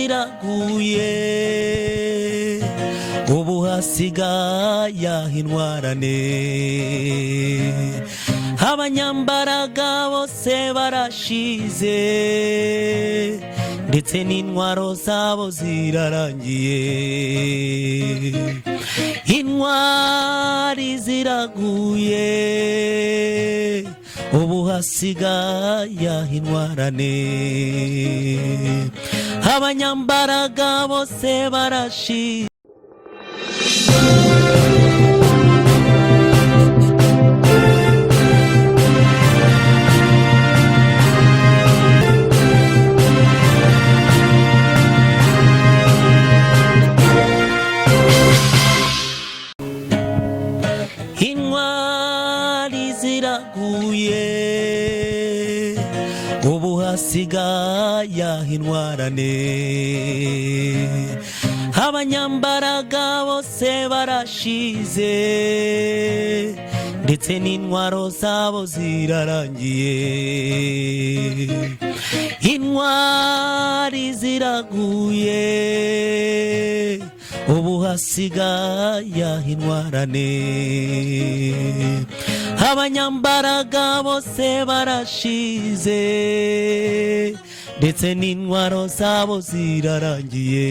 Ziraguye, ubu hasigaye intwarane. Abanyambaraga bose barashize, ndetse n'intwaro zabo zirarangiye. Intwari ziraguye, ubu hasigaye intwarane. Abanyambaraga bose barashize. Intwari ziraguye, ubu hasigaye intwarane. Abanyambaraga bose barashize, ndetse n'intwaro zabo zirarangiye. Intwari ziraguye, ubu hasigaye intwarane. Abanyambaraga bose barashize, ndetse n'intwaro zabo zirarangiye.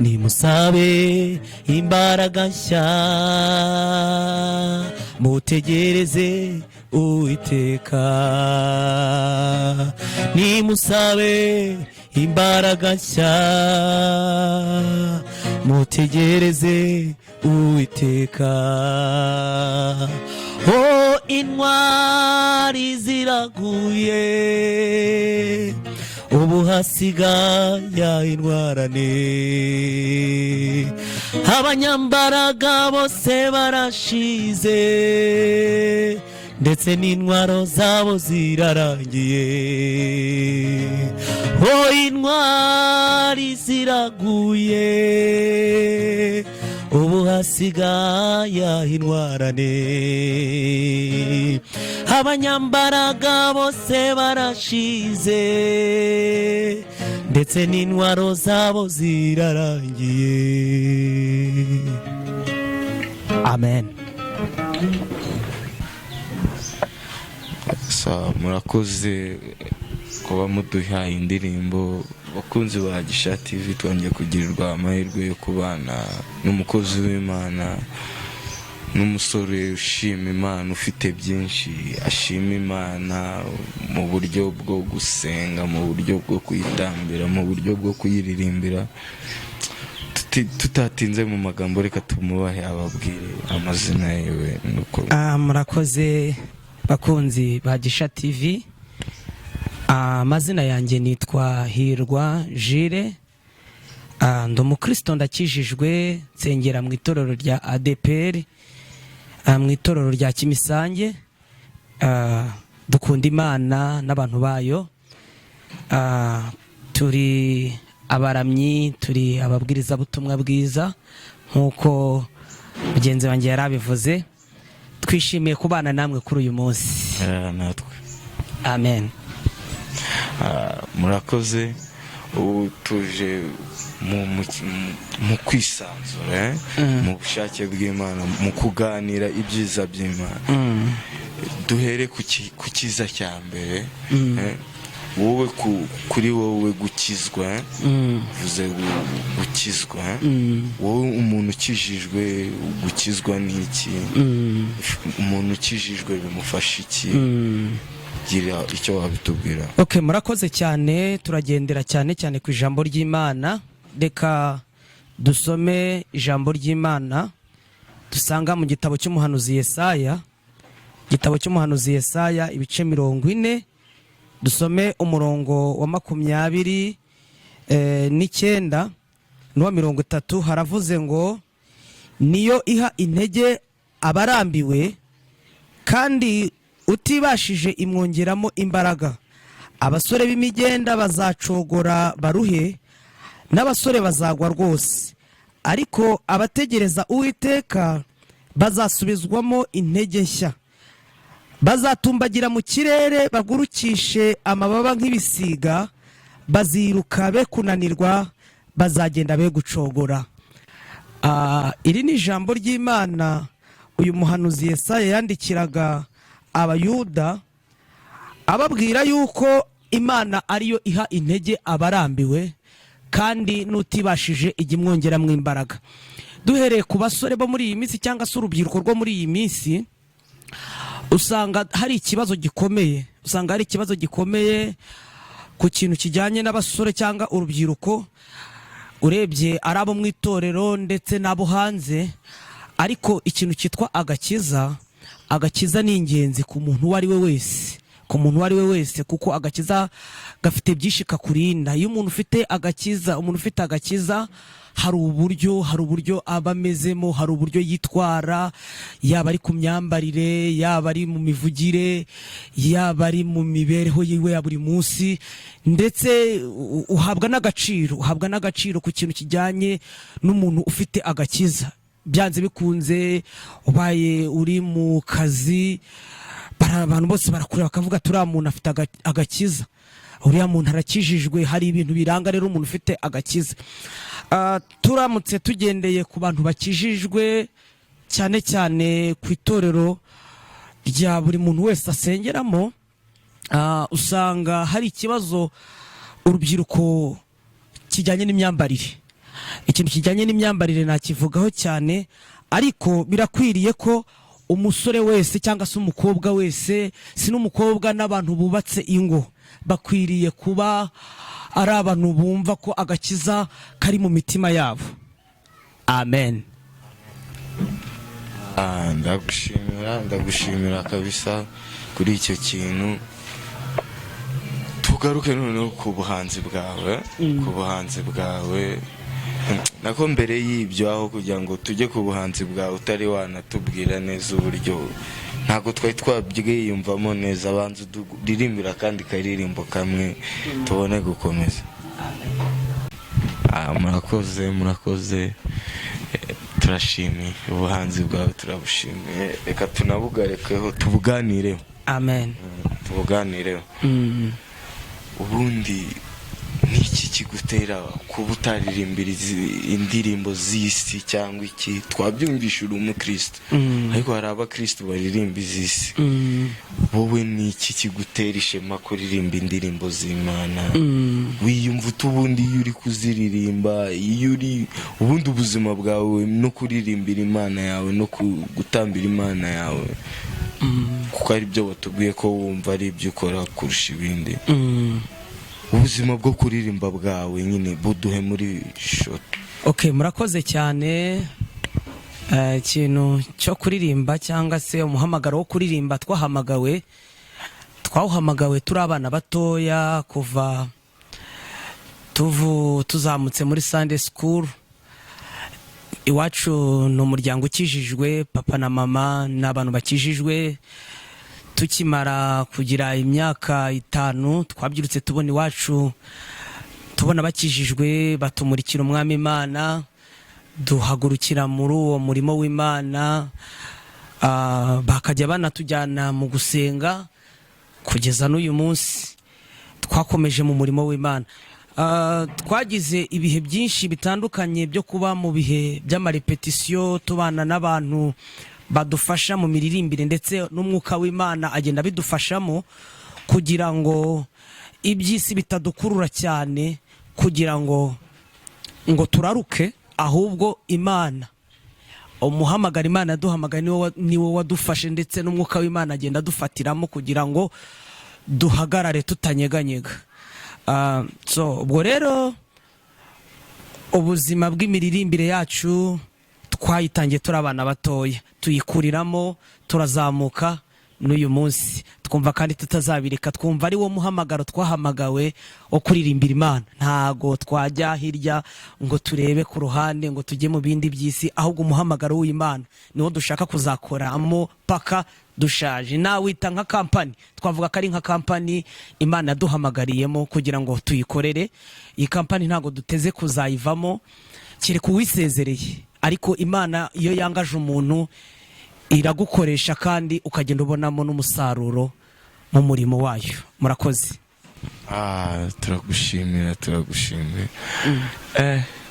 Nimusabe imbaraga nshya, mutegereze Uwiteka. Nimusabe imbaraga nshya, mutegereze Uwiteka. O intwari ziraguye, ubu hasigaye intwarane. Abanyambaraga bose barashize, ndetse n'intwaro zabo zirarangiye. O intwari ziraguye, ubu hasigaye intwarane. Abanyambaraga bose barashize, ndetse n'intwaro zabo zirarangiye. Amen. Sa, murakoze kuba muduhaye indirimbo. Bakunzi ba Gisha TV, twongeye kugirirwa amahirwe yo kubana n'umukozi w'Imana, n'umusore ushima Imana, ufite byinshi ashima Imana mu buryo bwo gusenga, mu buryo bwo kuyitambira, mu buryo bwo kuyiririmbira. Tutatinze mu magambo, reka tumubahe ababwire amazina yiwe nuko. Murakoze bakunzi ba Gisha TV. Amazina yanjye nitwa Hirwa Jire. Ndi umukristo, ndakijijwe, nsengera mu itorero rya ADEPR, mu itorero rya Kimisange. Dukunda Imana n'abantu bayo. Turi abaramyi, turi ababwirizabutumwa bwiza, nk'uko mugenzi wanjye yari abivuze. Twishimiye kubana namwe kuri uyu munsi. Natwe. Amen. Murakoze. Ubu tuje mu kwisanzura, mu bushake bw'Imana, mu kuganira ibyiza by'Imana. Duhere ku cyiza cya mbere, wowe kuri wowe gukizwa, uvuze gukizwa, wowe umuntu ukijijwe, gukizwa ni iki? Umuntu ukijijwe bimufasha iki? Gira icyo wabitubwira. Okay, murakoze cyane. Turagendera cyane cyane ku ijambo ry'Imana. Reka dusome ijambo ry'Imana dusanga mu gitabo cy'umuhanuzi Yesaya, igitabo cy'umuhanuzi Yesaya, ibice 40, dusome umurongo wa 29 n'uwa 30. Haravuze ngo: "Niyo iha intege abarambiwe, kandi utibashije imwongeramo imbaraga. Abasore b'imigenda bazacogora baruhe, n'abasore bazagwa rwose, ariko abategereza Uwiteka bazasubizwamo intege nshya. Bazatumbagira mu kirere, bagurukishe amababa nk'ibisiga. Baziruka be kunanirwa, bazagenda be gucogora. Iri ni ijambo ry'Imana uyu muhanuzi Yesaya yandikiraga Abayuda, ababwira yuko Imana ariyo iha intege abarambiwe, kandi n'utibashije ijya imwongeramo imbaraga. Duhereye ku basore bo muri iyi minsi cyangwa se urubyiruko rwo muri iyi minsi, usanga hari ikibazo gikomeye, usanga hari ikibazo gikomeye ku kintu kijyanye n'abasore cyangwa urubyiruko, urebye ari abo mu itorero ndetse n'abo hanze. Ariko ikintu cyitwa agakiza, agakiza ni ingenzi ku muntu uwo ari we wese, ku muntu uwo ari we wese, kuko agakiza gafite byinshi kakurinda. Iyo umuntu ufite agakiza, umuntu ufite agakiza, hari uburyo aba amezemo, hari uburyo yitwara, yaba ari ku myambarire, yaba ari mu mivugire, yaba ari mu mibereho yiwe ya buri munsi, ndetse uhabwa n'agaciro, uhabwa n'agaciro ku kintu kijyanye n'umuntu ufite agakiza. Byanze bikunze, ubaye uri mu kazi, abantu bose barakureba bakavuga ati: "Uriya muntu afite agakiza, uriya muntu arakijijwe." Hari ibintu biranga rero umuntu ufite agakiza. Turamutse tugendeye ku bantu bakijijwe, cyane cyane ku itorero rya buri muntu wese asengeramo, usanga hari ikibazo urubyiruko kijyanye n'imyambarire. Ikintu kijyanye n'imyambarire nakivugaho cyane, ariko birakwiriye ko umusore wese cyangwa se umukobwa wese, si n'umukobwa, n'abantu bubatse ingo, bakwiriye kuba ari abantu bumva ko agakiza kari mu mitima yabo. Amen. Ndagushimira, ndagushimira kabisa kuri icyo kintu. Tugaruke noneho ku buhanzi bwawe, ku buhanzi bwawe. Nako mbere y'ibyo, aho kugira ngo tujye ku buhanzi bwawe utari wanatubwira neza uburyo, ntabwo twari twabyiyumvamo neza. Banza uririmbira akandi karirimbo kamwe, tubone gukomeza. Murakoze, murakoze. Turashimiye ubuhanzi bwawe, turabushimiye. Reka tunabugarukeho, tubuganireho. Amen. Tubuganireho. Ubundi niki kigutera kuba utaririmbira indirimbo z'isi cyangwa iki? Twabyumvisha uri umukristo, ariko hari abakristo baririmba iz'isi. Wowe ni iki kigutera ishema kuririmba indirimbo z'Imana? Wiyumva ute ubundi iyo uri kuziririmba, iyo uri ubundi ubuzima bwawe no kuririmbira Imana yawe no gutambira Imana yawe, kuko ari byo watubwiye ko wumva ari ibyo ukora kurusha ibindi? Ubuzima bwo kuririmba bwawe nyine buduhe muri short. Ok, murakoze cyane. Ikintu cyo kuririmba cyangwa se umuhamagaro wo kuririmba twahamagawe, twawuhamagawe turi abana batoya, kuva tuzamutse muri Sunday school. Iwacu ni umuryango ukijijwe, papa na mama ni abantu bakijijwe. Tukimara kugira imyaka 5, twabyirutse tubona iwacu, tubona bakijijwe, batumurikira Umwami Imana, duhagurukira muri uwo murimo w'Imana. Bakajya banatujyana mu gusenga. Kugeza n'uyu munsi twakomeje mu murimo w'Imana. Twagize ibihe byinshi bitandukanye byo kuba mu bihe by'amarepetisiyo, tubana n'abantu badufasha mu miririmbire, ndetse n'Umwuka w'Imana agenda abidufashamo kugira ngo iby'isi bitadukurura cyane, kugira ngo turaruke, ahubwo Imana, umuhamagara Imana yaduhamagaye niwo wadufashe, ndetse n'Umwuka w'Imana agenda adufatiramo kugira ngo duhagarare tutanyeganyega. So ubwo rero ubuzima bw'imiririmbire yacu twayitangiye turi abana batoya, tuyikuriramo, turazamuka, n'uyu munsi twumva kandi tutazabireka. Twumva ari wo muhamagaro twahamagawe wo kuririmbira Imana. Ntago twajya hirya ngo turebe ku ruhande, ngo tujye mu bindi by'isi, ahubwo umuhamagaro w'Imana niwo dushaka kuzakoramo paka dushaje. Nawita nka kampani, twavuga ko ari nka kampani Imana yaduhamagariyemo kugira ngo tuyikorere. Iyi kampani ntabwo duteze kuzayivamo, kereka uwisezereye. Ariko Imana iyo yangaje umuntu iragukoresha, kandi ukagenda ubonamo n'umusaruro mu murimo wayo. Murakoze. Ah, turagushimira, turagushimira.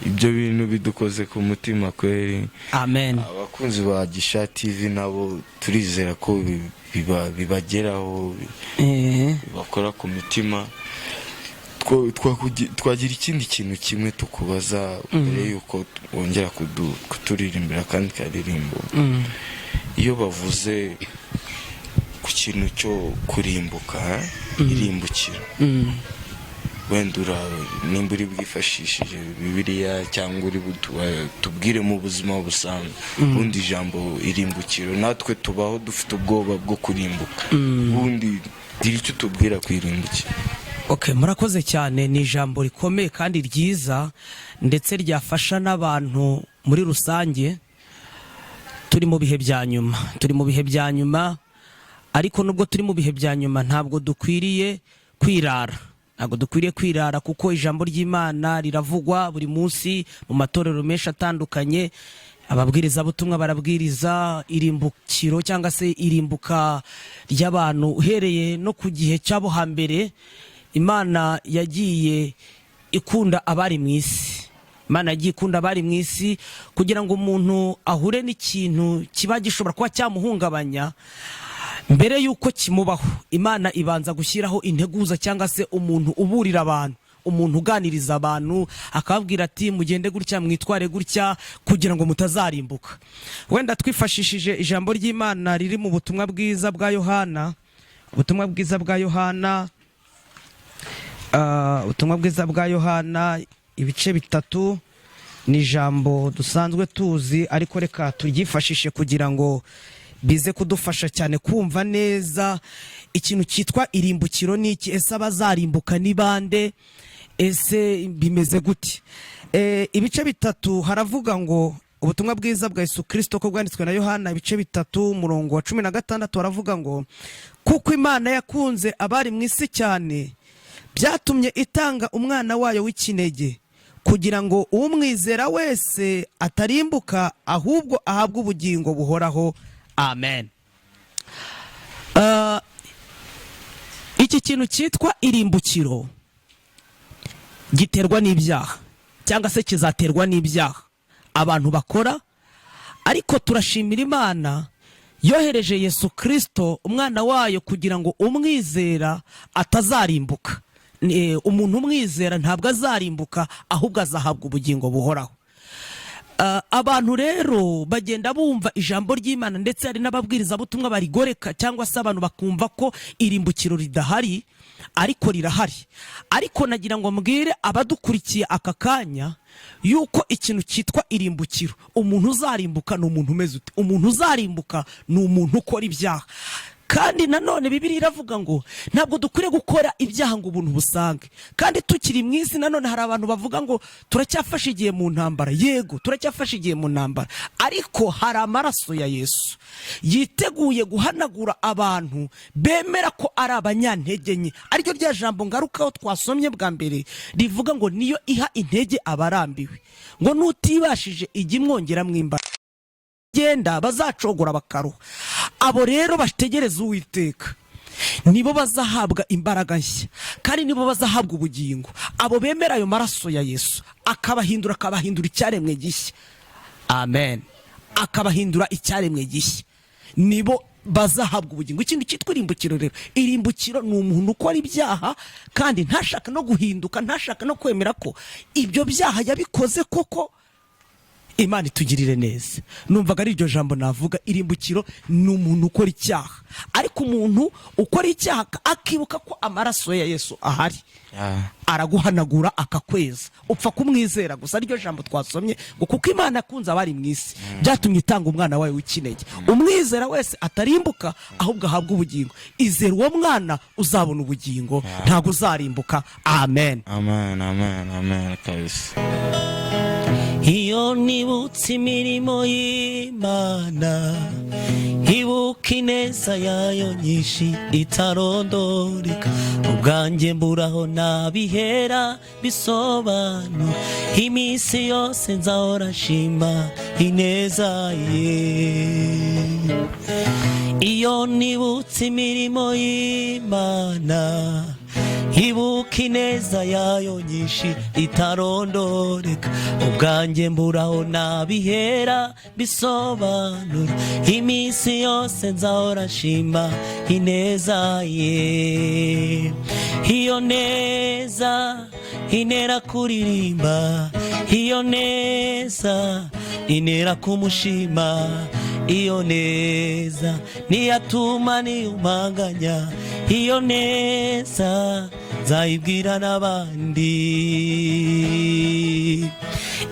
Ibyo bintu bidukoze ku mutima kweri. Amen. Abakunzi ba Gisha TV nabo turizera ko bibageraho, bibakora ku mitima. Twagira ikindi kintu kimwe tukubaza mbere y'uko wongera kuturirimbira akandi karirimbo. Iyo bavuze ku kintu cyo kurimbuka, irimbukiro, wenda nimba uri bwifashishije Bibiliya cyangwa uri tubwire mu buzima busanzwe, ubundi ijambo irimbukiro, natwe tubaho dufite ubwoba bwo kurimbuka, ubundi gira icyo tubwira ku irimbukiro. Okay, murakoze cyane. Ni ijambo rikomeye kandi ryiza, ndetse ryafasha n'abantu muri rusange. Turi mu bihe bya nyuma, turi mu bihe bya nyuma, ariko nubwo turi mu bihe bya nyuma ntabwo dukwiriye kwirara, ntabwo dukwiriye kwirara, kuko ijambo ry'Imana riravugwa buri munsi mu matorero menshi atandukanye. Ababwirizabutumwa barabwiriza irimbukiro cyangwa se irimbuka ry'abantu. Uhereye no ku gihe cy'abo hambere, Imana yagiye ikunda abari mu isi, Imana yagiye ikunda abari mu isi kugira ngo umuntu ahure n'ikintu kiba gishobora kuba cyamuhungabanya. Mbere y'uko kimubaho, Imana ibanza gushyiraho integuza cyangwa se umuntu uburira abantu, umuntu uganiriza abantu, akababwira ati: "Mugende gutya, mwitware gutya kugira ngo mutazarimbuka." Wenda twifashishije ijambo ry'Imana riri mu butumwa bwiza bwa Yohana, ubutumwa bwiza bwa Yohana, ubutumwa bwiza bwa Yohana ibice 3. Ni ijambo dusanzwe tuzi, ariko reka turyifashishe kugira ngo bize kudufasha cyane kumva neza ikintu cyitwa irimbukiro ni iki. Ese abazarimbuka ni bande? Ese bimeze gute? Ibice 3, haravuga ngo, ubutumwa bwiza bwa Yesu Kirisito ko bwanditswe na Yohana, ibice 3, umurongo wa 16, haravuga ngo: "Kuko Imana yakunze abari mu isi cyane, byatumye itanga umwana wayo w'ikinege, kugira ngo umwizera wese atarimbuka, ahubwo ahabwe ubugingo buhoraho." Amen. Iki kintu cyitwa irimbukiro giterwa n'ibyaha cyangwa se kizaterwa n'ibyaha abantu bakora, ariko turashimira Imana yohereje Yesu Kirisito umwana wayo kugira ngo umwizera atazarimbuka. Umuntu umwizera ntabwo azarimbuka, ahubwo azahabwa ubugingo buhoraho. Abantu rero bagenda bumva ijambo ry'Imana, ndetse hari n'ababwirizabutumwa barigoreka, cyangwa se abantu bakumva ko irimbukiro ridahari, ariko rirahari. Ariko nagira ngo mbwire abadukurikiye aka kanya yuko ikintu cyitwa irimbukiro, umuntu uzarimbuka ni umuntu umeze ute? Umuntu uzarimbuka ni umuntu ukora ibyaha. Kandi nanone Bibiliya iravuga ngo ntabwo dukwiriye gukora ibyaha ngo ubuntu busange kandi tukiri mu isi. Nanone hari abantu bavuga ngo turacyafashe igihe mu ntambara. Yego, turacyafashe igihe mu ntambara, ariko hari amaraso ya Yesu yiteguye guhanagura abantu bemera ko ari abanyantege nke, ariryo rya jambo ngarukaho twasomye bwa mbere rivuga ngo niyo iha intege abarambiwe, ngo n'utibashije ijya imwongeramo imbaraga. Genda bazacogora bakaruha. Abo rero bategereza Uwiteka nibo bazahabwa imbaraga nshya, kandi nibo bazahabwa ubugingo. Abo bemera ayo maraso ya Yesu akabahindura, akabahindura icyaremwe gishya, amen, akabahindura icyaremwe gishya, nibo bazahabwa ubugingo. Ikintu cyitwa irimbukiro rero, irimbukiro ni umuntu ukora ibyaha kandi ntashaka no guhinduka, ntashaka no kwemera ko ibyo byaha yabikoze koko. Imana itugirire neza. Numvaga ari iryo jambo navuga. Irimbukiro ni umuntu ukora icyaha, ariko umuntu ukora icyaha akibuka ko amaraso ya Yesu ahari, araguhanagura akakweza, upfa kumwizera gusa. Ariryo jambo twasomye ngo kuko Imana yakunze abari mu isi, byatumye itanga umwana wayo w'ikinege, umwizera wese atarimbuka, ahubwo ahabwa ubugingo. Izera uwo mwana, uzabona ubugingo, ntabwo uzarimbuka. Amen. Amen, amen, amen kabisa. Iyo nibutse imirimo y'Imana, ibuka ineza yayo nyinshi itarondoreka, ubwanjye mburaho nabihera bisobanura. Iminsi yose nzahora nshima ineza ye. Iyo nibutse imirimo y'Imana, ibuka Ibuka ineza yayo nyinshi itarondoreka. Ubwanjye mburaho nabihera bisobanura. Iminsi yose nzahora nshima ineza ye. Iyo neza intera kuririmba, iyo neza intera kumushima, iyo neza niyatuma niyumanganya, iyo neza nzayibwira n'abandi.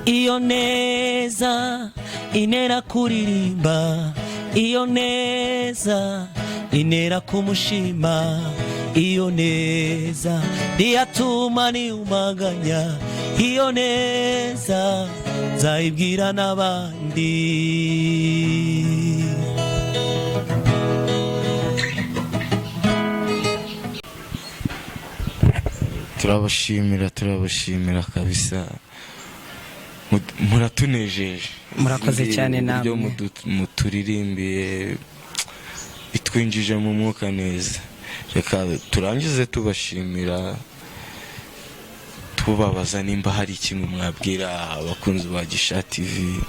Iyo neza intera kuririmba, iyo neza intera kumushima, iyo neza niyatuma niyumanganya, iyo neza nzayibwira n'abandi. Turabashimira, turabashimira kabisa. Muratunejeje. Murakoze cyane. Uburyo Namwe. Muturirimbiye bitwinjije mu mwuka neza. Reka turangize tubashimira, tubabaza nimba hari ikintu mwabwira abakunzi ba Gisha TV,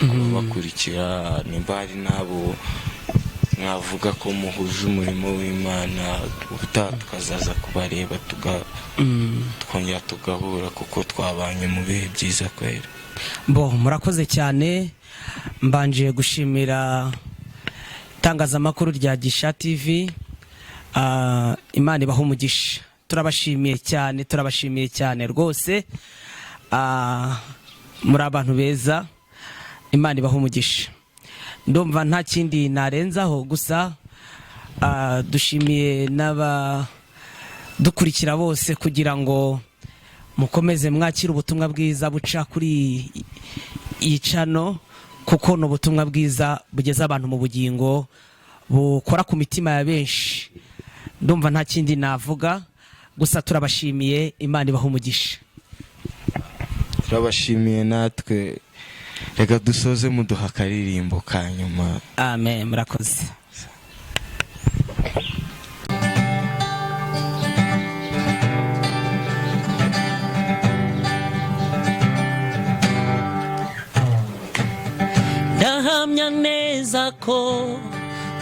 ababakurikira, nimba hari n'abo mwavuga ko muhuje umurimo w'Imana, ubutaha tukazaza kubareba, twongera tugahura, kuko twabanye mu bihe byiza kwera. Bo, murakoze cyane. Mbanje gushimira itangazamakuru rya Gisha TV. Imana ibaha umugisha. Turabashimiye cyane, turabashimiye cyane rwose. Muri abantu beza, Imana ibaha umugisha. Ndumva nta kindi narenzaho, gusa dushimiye n'abadukurikira bose kugira ngo mukomeze mwakire ubutumwa bwiza buca kuri iyi channel, kuko ni ubutumwa bwiza bugeza abantu mu bugingo, bukora ku mitima ya benshi. Ndumva nta kindi navuga, gusa turabashimiye, Imana ibaha umugisha. Turabashimiye natwe. Reka dusoze muduha akaririmbo ka nyuma. Amen, murakoze. Ndahamya neza ko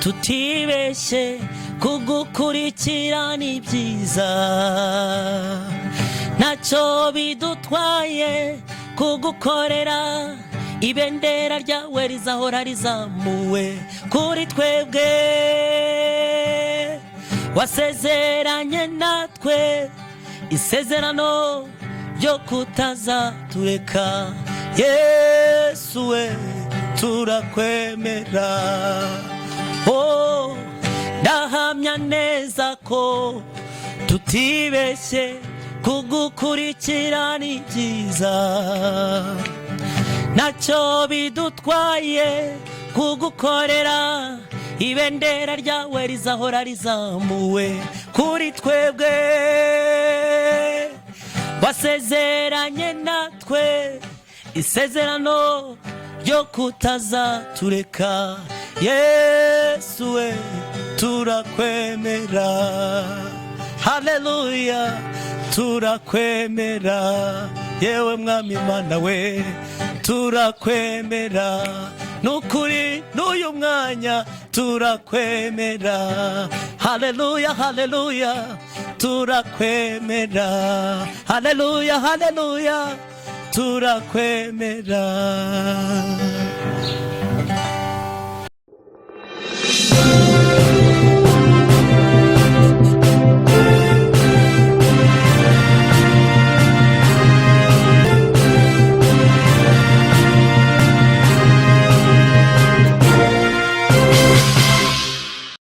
tutibeshye, kugukurikira ni byiza, ntacyo bidutwaye kugukorera. Ibendera ryawe rizahora rizamuwe kuri twebwe. Wasezeranye natwe isezerano ryo kutazatureka. Yesu we, turakwemera. Oh, ndahamya neza ko tutibeshye, kugukurikira ni byiza, ntacyo bidutwaye kugukorera. Ibendera ryawe rizahora rizamuwe kuri twebwe. Wasezeranye natwe isezerano ryo kutazatureka. Yesu we, turakwemera. Haleluya, turakwemera. Yewe Mwami Mana we, turakwemera nukuri, n'uyu mwanya turakwemera. Haleluya, haleluya, turakwemera. Haleluya, haleluya, turakwemera.